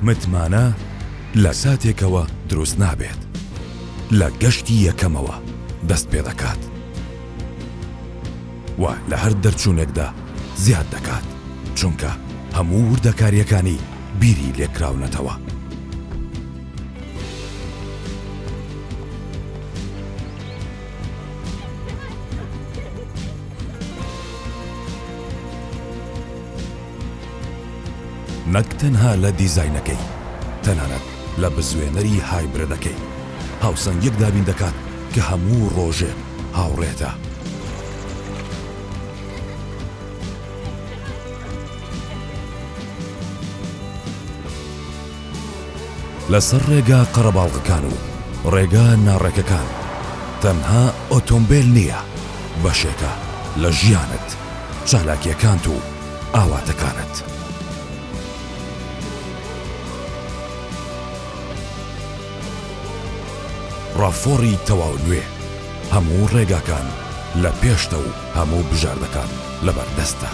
متمانە لە ساتێکەوە دروست نابێت، لە گەشتی یەکەمەوە دەست پێدەکات و لە هەر دەرچوونێکدا زیاد دەکات، چونکە هەموو وردەکارییەکانی بیری لێکراونەتەوە. نەک تەنها لە دیزاینەکەی، تەنانەت لە بزوێنەری هایبرەدەکەی، هاوسەنگیەک دابین دەکات کە هەموو ڕۆژێک هاوڕێتە. لەسەر ڕێگا قەرەباڵغەکان و ڕێگا ناڕێکەکان تەنها ئۆتۆمبێل نییە، بەشێکە لە ژیانت، چالاکییەکانت و ئاواتەکانت. ڕاڤ فۆڕی تەواو نوێ، هەموو ڕێگاکان لە پێشتە و هەموو بژاردەکان لەبەردەستتە.